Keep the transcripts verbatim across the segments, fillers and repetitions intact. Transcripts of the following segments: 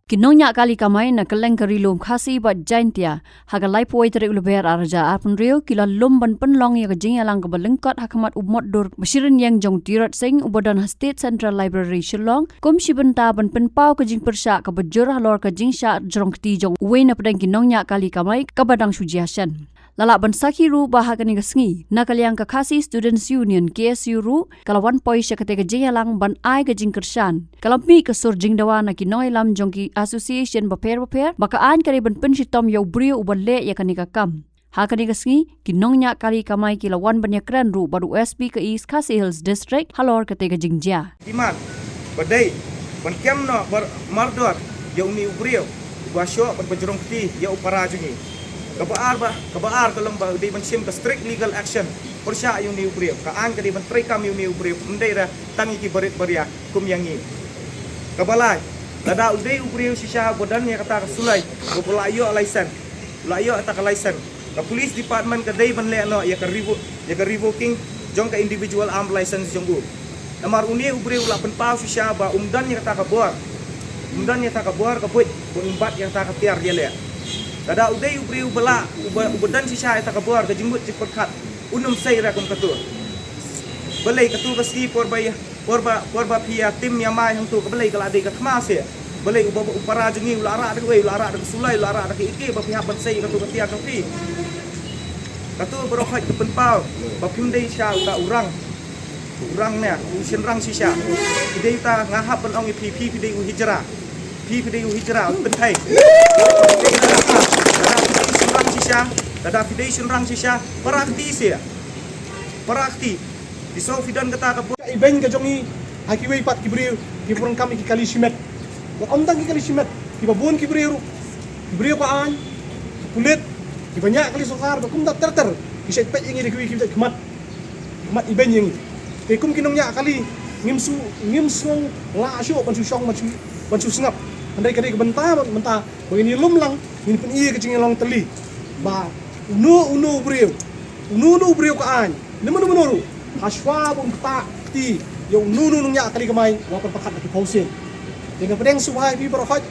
Ki nongñiah kali kamai na kylleng ka Ri Lum Khasi bad Jaintia, ha ka laiphew tarik u Lber arhajar arphew hynriew, ki la lum ban pynlong ïa ka jingïalang kaba lyngkot ha khmat u mot dur ba shirin ïeng jong u Tirot Sing uba don ha State Central Library Shillong, kum shi bynta ban pynpaw ka jingpyrshah kaba jur halor ka jingshah jrong kti jong uwei na pdeng ki nongñiah kali kamai kaba dang shu jia shen. La lah ban sakhi ruh ba ha kane ka sngi, na ka liang ka Khasi Students Union, K S U ruh, ka la wan poi sha katei ka jingïalang ban ai ka jingkyrshan. Ka la mih ka sur jingdawa na ki nongïalam jong ki association bapher bapher ba ka aiñ ka dei ban pynshitom ïa u briew uba leh ïa kane ka kam. Ha kane ka sngi, ki nongñiah kali kamai ki la wan ban ïakren ruh bad u S P ka East Khasi Hills District halor katei ka jingjia. Demand ba dei ban kem noh bar mardor ïa une u briew uba shoh bad ba jrong kti ïa u para jong ngi. Kaba ar ba, kaba ar ka long ba u dei ban shim ka strict legal action pyrshah ïa une u briew. Ka aiñ ka dei ban treikam ïa une u briew, ym dei re tang ïa ki barit baria kum ïa ngi. Kaba lai, lada u dei u briew shisha ba don ïa kata ka sulai, ba u la ïoh license, u la ïoh kata ka license, ka police department ka dei ban leh noh ïa ka revo-, ïa ka revoking jong ka individual arm license jong u. Namar une u briew u la pynpaw shisha ba um don ïa kata ka bor, um don ïa kata ka bor ka buit ba um bat ïa kata ka tiar ïaleh. Lada u dei u briew ba la, uba, uba don shisha ïa kata ka bor ka jingmut jingpyrkhat, un ym sei re kum katu. Balei katu ka sngi por ba ïa, por ba, por ba phi ïa tim ïa mai hangtu, ka balei ka la dei ka thma se? Balei uba, u para jong ngi u la rah da kawei, u la rah da ka sulai, u la rah da ka ike ba phi hap ban sei katu ka tiar jong phi? Katu baroh khoit ka pynpaw ba phim dei sha uta u rang, u rang ne u shynrang shisha. Phi dei uta, nga hap ban ong ïa phi, phi, phi dei u hijra. Phi, phi dei u hijra, u pynthei. Lada phi dei shynrang shisha, lada phi dei shynrang shisha, para kti se. Para kti. Phi sngew phi don kata ka bor. Ka ibeiñ ka jong ngi ha kiwei pat ki briew kiba pyndonkam ïa ki kali shimet. Bad ym tang ki kali shimet, kiba bun ki briew ruh, ki briew ka aiñ, ki pulit, kiba ñiah kali sorkar, bad kumta ter ter, ki shait peit ïa ngi da kiwei ki jait khmat, khmat ibeiñ ïa ngi. Te kum ki nongñiah kali, ngim shu, ngim sngew lah shuh ban shu shong, ban shu, ban shu sngap. Hynrei ka dei ka bynta, bynta ba ngin ïalum lang, ngin pyni ïa ka jingïalong tylli ba uno uno u briew, uno uno u briew ka aiñ, ne mano mano ruh, hashwa ba un ktah kti ïa uno uno u nongñiah kali kamai, wat pyrkhat da ki phew sien. Te nga pdiang sngewbha ïa phi baroh khoit,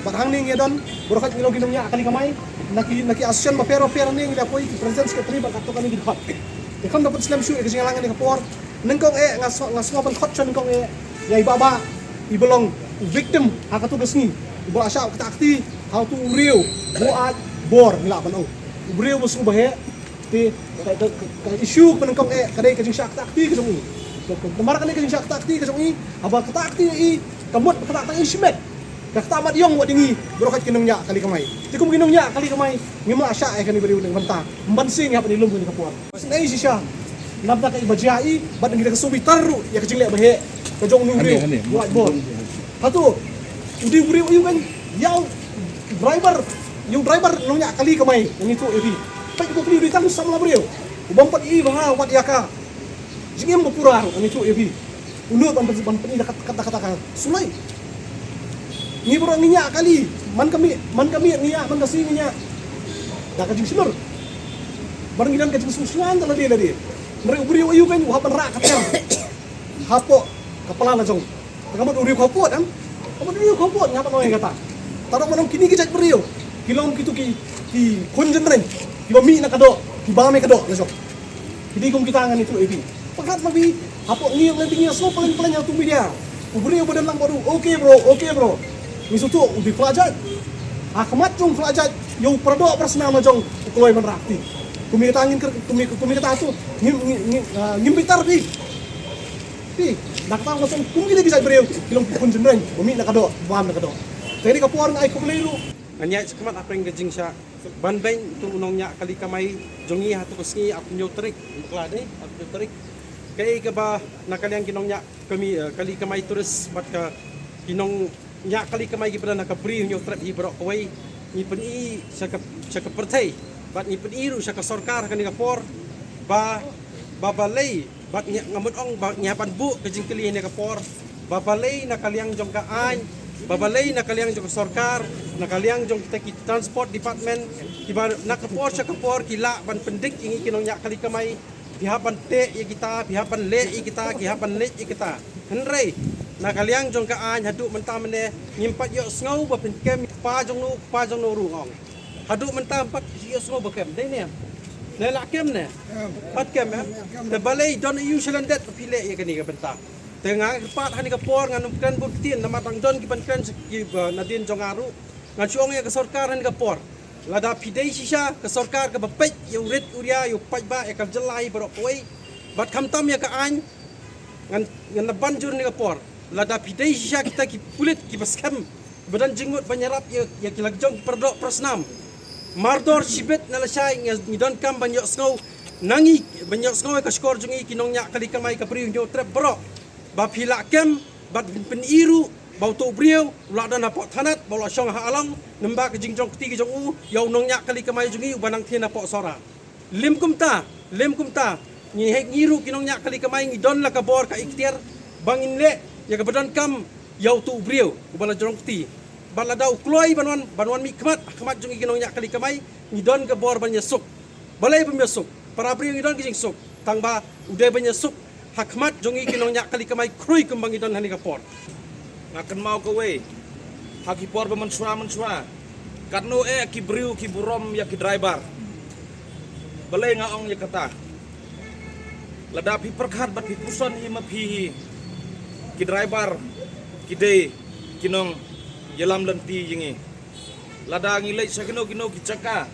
bad hangne ngi don baroh khoit ngi long ki nongñiah kali kamai na ki, na ki association bapher bapher, hangne ngi la poi ki president, secretary bad katto katne ki dkhot. Te kham da pynslem shuh ïa ka jingïalang kane ka por. Nyngkong eh nga sngew, nga sngew ban khot shwa nyngkong eh ïa i Bah Bah, iba long u victim ha katu ka sngi, uba la shah ktah kti ha utu u briew ba u ai bor, ngi lah ban ong u briew ba sngewbha heh. Te ka, ka, ka, ka issue kaba nyngkong eh ka dei ka jingshah ktah kti ka jong i. Ka, ka, namar kane ka jingshah ktah kti ka jong i, haba ktah kti ïa i, ka mut ba ktah tang i shimet. Ka ktah mat ïong wat ïa ngi baroh khoit ki nongñiah kali kamai. Te kum ki nongñiah kali kamai, ngim lah shah ïa kane ba dei u lyngbynta. Ym banse ngi hap ban ïalum kane ka por. Sngewsih shisha namar ka iba jia i, bad ngi da ka sngewbha bitar ruh ïa ka jingleh ba heh ka jong u briew ba u ai bor. Hato u dei u briew aïu kan, ïa u driver, ïa u driver nongñiah kali kamai, ngi ïathuh ïa phi. Peit ko kali u dei tang u samla briew, u bym pat i ba ha wat ïa ka jingim ba pura ruh, ngi ïathuh ïa phi. U nud ban, ban pyni da kat, kat, kat, kat, kat sulai. Ngi baroh ngi ñiah kali, man ka miet, man ka miet ngi ñiah, man ka sngi ngi ñiah da ka jingshlur. Baroh ngi don ka jingsngewsynei da lade lade. Hynrei u briew aïu kan u hap ban rah ka tiar hapoh ka pla la jong. Ka mut u briew ka hapot, em? Ka mut u briew ka hapot, nga hap ban ong ïa kata. Tang ban ong kine ki jait briew ki long kito ki, ki khun jynreng kiba mih na ka doh, ki bam ïa ka doh la jong. Ki dei kum kita, ngan ïathuh ïa phi. Pyrkhat ma phi, hapoh ngi ïeng lynti ngi sngew pyllein pyllein ha utu media. U briew ba don lang bad u, okay bro, okay bro. Ngi sngewthuh u dei u khlajait. Ha khmat jong u khlajait, ïa u paradoh parasnam la jong u kloi ban rah kti. Kum ïa kata ngin kyrk-, kum ïa, kum ïa kata tu ngim, ngim, ngim, ah, ngim bitar phi. Phi, da kata nga sngew kum kine ki jait briew ki long ki khun jynreng ba mih na ka doh, bam na ka doh. Te kane ka por nga ai khublei ruh. Ngan ïaid shakhmat hapdeng ka jingshah ban beiñ utu u nongñiah kali kamai jong ngi ha tu ka sngi, arphew hynñiew tarik, bakla dei, arphew hynñiew tarik. Kaei kaba na ka liang ki nongñiah kami, eh, kali kamai tourist bad ka ki nongñiah kali kamai kiba don ha ka Bri Hynñiewtrep hi baroh kawei, ngi pyni sha ka, sha ka pyrthei bad ngi pyni ruh sha ka sorkar ha kane ka por ba, ba balei bad ngi, nga mut ong ba ngi hap ban buh ka jingkylli ha kane ka por, ba balei na ka liang jong ka aiñ, ba balei na ka liang jong ka sorkar, na ka liang jong kita ki transport department, kiba na ka por sha ka por ki lah ban pyndik ïa ngi ki nongñiah kali kamai, phi hap ban teh ïa kita, phi hap ban leh ïa kita, phi hap ban leh ïa kita. Hynrei Na ka liang jong ka aiñ haduh mynta mynne ngim pat ïohsngew ba pynkem, kpa jong no, kpa jong no ruh ong. Haduh mynta ngim pat ïohsngew ba kem, dei ne? Ne la kem ne? Pat kem, eh? Te balei don ïa u shalyndet ba phi leh ïa kane ka bynta? Te nga kyrpad ha kane ka por ngan ym kren bun ktien namar dang don ki ban kren sha ki ba nadien jong nga ruh. Ngan shu ong ïa ka sorkar ha kane ka por. Lada phi dei shisha ka sorkar kaba peit ïa u rit u ria ïa u paidbah ïa ka jylla hi baroh kawei. Bad khamtam ïa ka aiñ, ngan, ngan da ban jur ha kane ka por. Lada phi dei shisha kita ki pulit kiba skhem, kiba don jingmut ban ïarap ïa, ïa ki la jong ki paradoh parasnam. Mardor shibit na lashai ngi, ngi donkam ban ïohsngew na ngi, ban ïohsngew ïa ka shkor jong ngi ki nongñiah kali kamai ka briew Hynñiewtrep baroh. Ba phi la kem bad phin pyni ruh ba uto u briew u la don hapoh thanat ba u la shong ha Along, namar ka jingjong kti ka jong u ïa u nongñiah kali kamai jong ngi uba nang thied hapoh Sohra. Lym kumta, lym kumta, ngi heh ngi ruh ki nongñiah kali kamai ngi don la ka bor ka iktiar ba ngin leh ïa kaba donkam ïa uto u briew uba la jrong kti. Bad lada u kloi ban wan, ban wan mihkhmat ha khmat jong ngi ki nongñiah kali kamai, ngi don ka bor ban ïasuk. Balei bym ïasuk? Para briew ngi don ka jingsuk. Tang ba u dei ban ïasuk ha khmat jong ngi ki nongñiah kali kamai khrui kumba ngi don ha kane ka por. Nga kynmaw kawei ha ki por ba mynshuwa mynshuwa, katno eh ki briew ki burom ïa ki driver. Balei nga ong ïa kata? Lada phi pyrkhat bad phi puson hi ma phi hi, ki driver ki dei ki nongïalam lynti ïa ngi. Lada ngi leit sha kino kino ki jaka,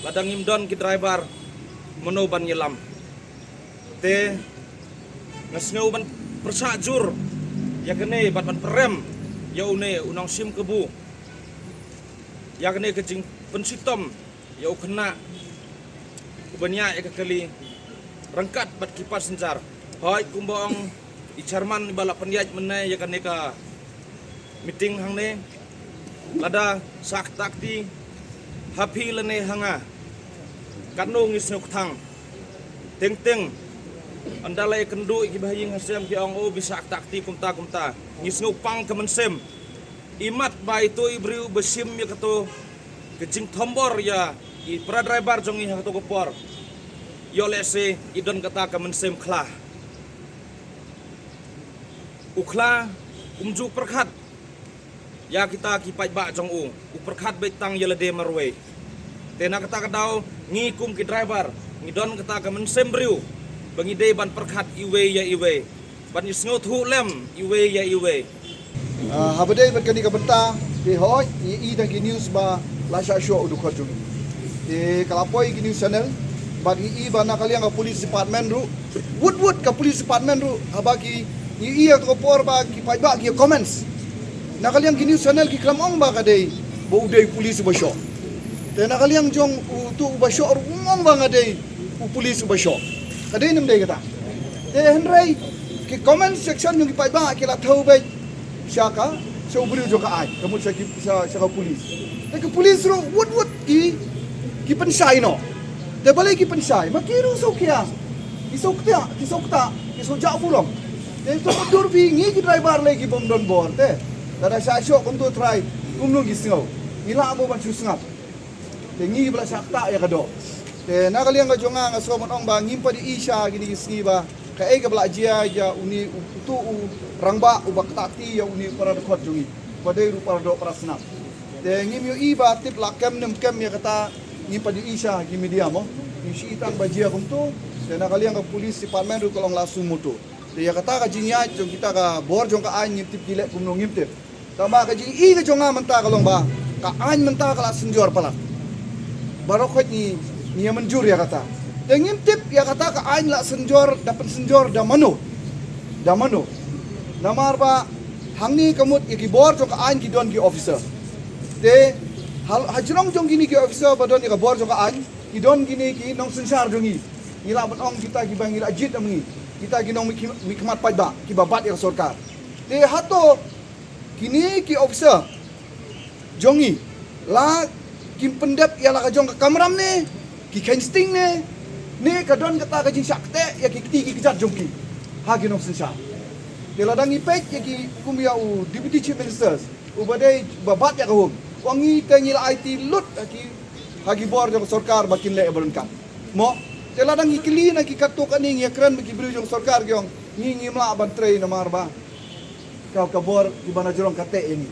lada ngim don ki driver, mano ban ïalam? Te nga sngew ban pyrshah jur ïa kane bad ban pyrem ïa une u nongshim kabu, ïa kane ka jingpynshitom ïa u khynnah uba ñiah ïa ka kali ryngkat bad ki passenger. Hooid, kumba ong i chairman iba la pynïaid mynne ïa kane ka meeting hangne, lada shah ktah kti ha phi lane ha nga, katno ngi sngewkthang. Teng teng ynda la ïakynduh ïa kiba ha ïing ha sem ki ong, oh, ba shah ktah kti kumta kumta, ngi sngewpang ka mynsiem. Imat ba ito i briew ba shim ïa kato ka jingthombor ïa i para driver jong ngi ha kato ka por, ïoh lehse i don kata ka mynsiem khla. U khla um ju pyrkhat ïa kita ki paidbah jong u, u pyrkhat beit tang ïa lade marwei. Te na kata ka daw ngi kum ki driver ngi don kata ka mynsiem briew ba ngi dei ban pyrkhat iwei ïa iwei, ban ïasngewthuh lem iwei ïa iwei. Ah, haba dei bad kane ka bynta, te hooid ngi i tang ki news ba la shah shoh u dkhot jong ngi. Te ka la poi ki news channel bad ngi i ba na ka liang ka police department ruh, wut wut ka police department ruh, haba ki, ngi i ha kato ka por ba ki paidbah ki comments, na ka liang ki news channel ki khlem ong ba ka dei ba u dei u police uba shoh. Te na ka liang jong uto uba shoh ruh um ong ba nga dei u police uba shoh. Ka dei ne ym dei kata? Te hynrei ki comment section jong ki paidbah ki la thew beit sha ka, sha u briew jong ka aiñ, ka mut sha ki, sha, sha ka police. Te ka police ruh wut wut ki, ki pynshai noh. Te balei ki pynshai? Ma ki ruh sngewkhia, ki sngewkhia, ki sngewkhia, ki sngewjah burom. Te to dur phi, ngi ki driver lei ki bym don bor te. Lada shah shoh kumto trai, kumno ngi sngew? Ngi lah mo ban shu sngap? Te ngi ba la shah ktah ïa ka doh. Te na ka liang ka jong nga, nga sngew ban ong ba ngim pat ïohi sha kine ki sngi ba kaei kaba la jia ïa une uto u rangbah uba ktah kti ïa une u para dkhot jong ngi, uba dei ruh u para doh para snam. Te ngim ïohi ba tip la kem ne ym kem ïa kata, ngim pat ïohi sha ki media mo. Ngi shu i tang ba jia kumto. Te na ka liang ka police department ruh ka long la suo motu. Te ïa kata ka jingïaid jong kita ka bor jong ka aiñ ngim tip ki leh kumno, ngim tip. Tangba ka jingïohi ka jong nga mynta ka long ba ka aiñ mynta ka la synjor palat. Baroh khoit ngi, ngi ïa mynjur ïa kata. Te ngim tip ïa kata ka aiñ la synjor, da pynsynjor da mano, da mano. Namar ba hangne ka mut ïa ki bor jong ka aiñ ki don ki officer. Te ha, hajrong jong kine ki officer ba don ïa ka bor jong ka aiñ ki don kine ki nongsynshar jong ngi. Ngi lah ban ong kita kiba ngi la jied ïa ngi, kita ki nongmihkhmat paidbah kiba bat ïa ka sorkar. Te hato kine ki officer jong ngi la kim pyndep ïa la ka jong ka kamram ne, ki kheiñ sting ne, ne ka don kata ka jingshah kteh ïa ki kti ki kjat jong ki ha ki nongsynshar? Te lada ngi peit ïa ki kum ïa u Deputy Chief Minister uba dei ba bat ïa ka home, u ong ngi te ngi la aiti lut ha ki, ha ki bor jong ka sorkar ba kin leh ïa ba ryngkat mo. Te lada ngi kylli na ki katto katne, ngi ïakren bad ki briew jong ka sorkar ki ong ngi ngim lah ban trei namar ba ka ka bor kiba na jrong kata ïa ngi.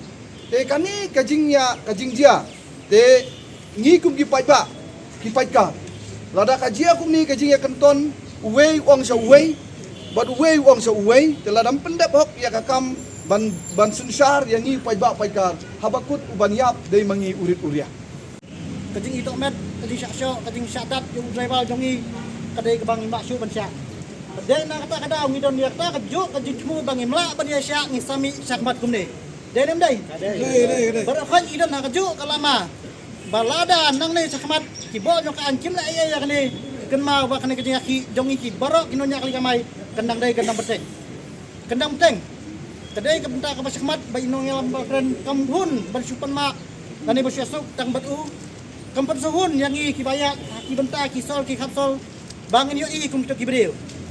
Te kane ka jingïa ka jingjia te ngi kum ki paidbah ki paidkar, lada ka jia kumne ka jingïakynton, uwei u ong sha uwei bad uwei u ong sha uwei, te lada ym pyndep hok ïa ka kam ban ban synshar ïa ngi paidbah paidkar, haba kut u ban ïap dei ma ngi u rit u riah. Ka jingïoh met, ka jingshah shoh, ka jingshah dat ïa u driver jong ngi ka dei kaba ngim lah shuh ban shah. Dei na kata ka daw ngi don ïa kata kajuh ka jingthmu ba ngim lah ban ïa shah, ngi sa mih shakhmat kumne. Dei ne ym dei? Dei, dei, dei. Baroh khoit ngi don ha kajuh ka lama ba lada nangne shakhmat ki bor jong ka aiñ kim leh ei ei ïa kane, kynmaw ba kane ka jingïakhih jong ngi ki baroh ki nongñiah kali kamai kan dang dei, kan dang bteng. Kan dang bteng. Ka dei ka bynta kaba shakhmat ba i nongïalam ba kren kam hun ban shu pan mah lane ba shu ïasuk tang bad u. Kam pan shu hun ïa ngi kiba ïaid ha ki bynta ki sor ki khap sor ba ngin ïohi kum kito ki briew.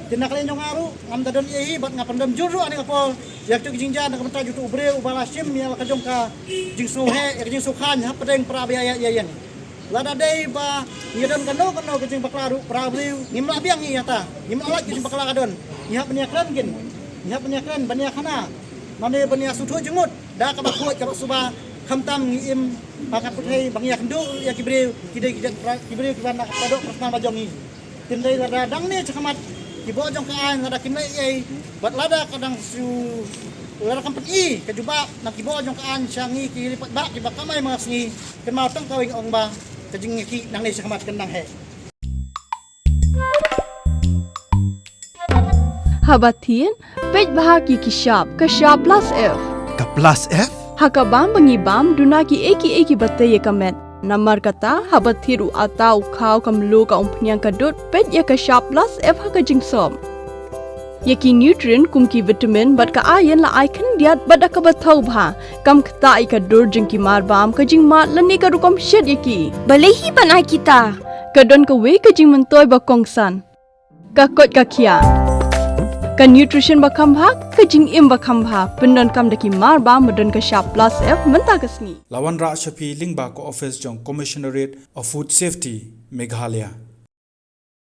Te na ka liang jong nga ruh ngam da don ei ei bad nga pyndem jur ruh ha kane ka por ïa kito ki jingjia na ka bynta jutu u briew uba la shim ïa la ka jong ka jingsngewheh, ïa ka jingsngewkhlaiñ hapdeng para ba ïaid ïa ïeng. Lada dei ba ngi don kano kano ka jingbakla ruh para briew, ngim lah biang ngi ïa kata. Ngim lah lait ka jingbakla ka don. Ngi hap ban ïakren kin. Ngi hap ban ïakren ban ïakhana. Mane ban ïasngewthuh jingmut da kaba khuid kaba suba, khamtam ngi im ha ka pyrthei ba ngi ïakynduh ïa ki briew, ki dei ki jaid pra-, ki briew kiba na ka doh personal ba jong ngi. Te ym dei lada dang ne shakhmat ki bor jong ka aiñ lada kim leh ei ei bad lada ka dang shu, lada kam pyni ka jubab na ki bor jong ka aiñ sha ngi ki paidbah kiba kamai mangat sngi. Kynmaw tang kawei nga ong ba ka jingïakhih nangne shakhmat kan dang heh. Haba thied, peit bha ki ki shap, ka shap plus F. Ka plus F? Ha ka bam ba ngi bam, duna ki ei ki ei kiba tei ïa ka met. Namar kata, haba thied u atta, u khaw, ka mluh, ka umphniang, ka dud, peit ïa ka shap plus F ha ka jingsop. Ïa ki nutrient kum ki vitamin bad ka iron la ai khyndiat bad da kaba thaw bha. Kam ktah ïa ka dur jong ki marbam, ka jingmad lane ka rukom shet ïa ki. Balei hi ban ai kita? Ka don kawei ka jingmyntoi ba kongsan. Ka koit ka khiah. Ka nutrition ba kham bha, ka jingim ba kham bha. Pyndonkam da ki marbam ba don ka shap plus F mynta ka sngi. La wanrah sha phi lyngba ka office jong Commissionerate of Food Safety, Meghalaya.